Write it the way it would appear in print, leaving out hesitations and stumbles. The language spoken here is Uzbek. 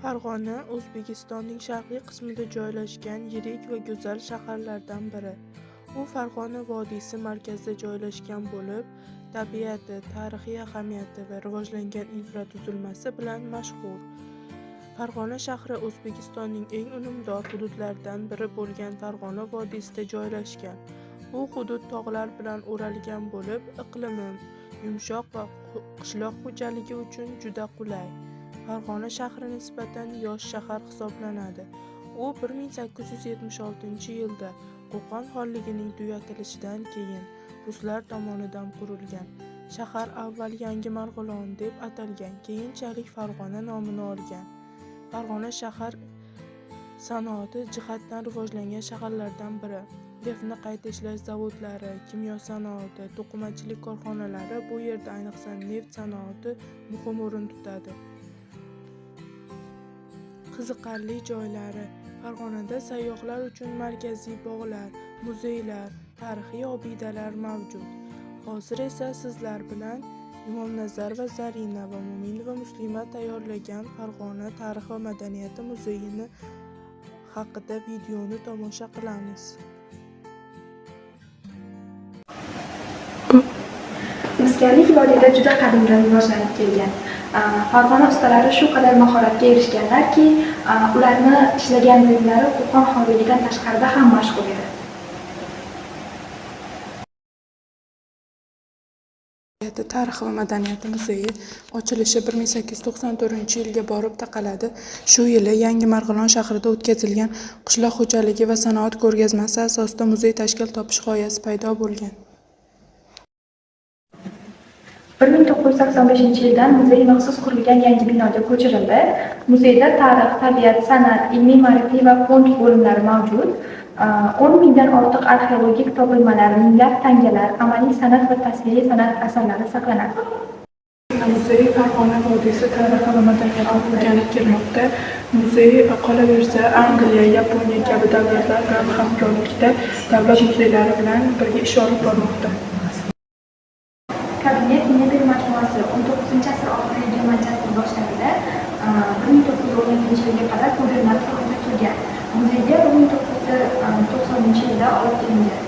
Farg'ona O'zbekistonning sharqiy qismida joylashgan yirik va go'zal shaharlardan biri. U Farg'ona vodiysi markazida joylashgan bo'lib, tabiati, tarixiy ahamiyati va rivojlangan infratuzilmasi bilan mashhur. Farg'ona shahri O'zbekistonning eng unumdor hududlaridan biri bo'lgan Farg'ona vodiysida joylashgan. Bu hudud tog'lar bilan o'ralgan bo'lib, iqlimi yumshoq va qishloq xo'jaligi uchun juda qulay. Farg'ona shahri nisbatan yosh shahar hisoblanadi. U 1876-yilda Qo'qon xonligining tugatilishidan keyin ruslar tomonidan qurilgan. Shahar avval Yangi Marg'ilon deb atalgan, keyinchalik Farg'ona nomini olgan. Farg'ona shahar sanoati jihatdan rivojlangan shaharlardan biri. Neftni qayta ishlash zavodlari, kimyo sanoati, to'qimachilik korxonalari, bu yerda ayniqsa neft sanoati muhim o'rin tutadi. Qiziqarli joylari: Farg'onada sayyohlar uchun markaziy bog'lar, muzeylar, tarixiy obidalar mavjud. Hozir esa sizlar bilan Imomnazarova Zarina va Mo'minova Muslima tayyorlagan Farg'ona tarix va madaniyati muzeyini haqida videoni tomosha qilamiz. Misgarlik vodiyda juda qadimdan rivojlanib kelgan. Farg'ona ustalari shu qadar mahoratga erishganlarki, ularni ishlagan buyumlari Qo'qon xonligidan tashqarida ham mashhur edi. Tarixi va madaniyati muzeyi ochilishi 1894-yilga borib taqaladi. Shu yili Yangi Marg'ilon shahrida o'tkazilgan qishloq xo'jaligi va sanoat ko'rgazmasi asosida muzey tashkil topish g'oyasi paydo bo'lgan. 1985-yildan muzey maxsus qurilgan yangi binoga ko'chirildi. Muzeyda tarix, tabiat, san'at, ilmiy-ma'rifiy va fond bo'limlari mavjud. 10 mingdan ortiq arxeologik topilmalar, minglab tangalar, amaliy san'at va tasviriy san'at asarlari saqlanadi. Muzey Farg'ona vodiysi tarixi va madaniyatini o'rganib kelmoqda. Muzey qolaversa Angliya, Yaponiya kabi davlatlar bilan hamkorlikda davlat muzeylari bilan birga ish olib bormoqda. Kabinet mebel majmuasi 19-asr oxiri 20-asr boshlarida 1917-yilga qadar gubernator uyida turgan. Muzeyga 1990-yilda olib kelingan.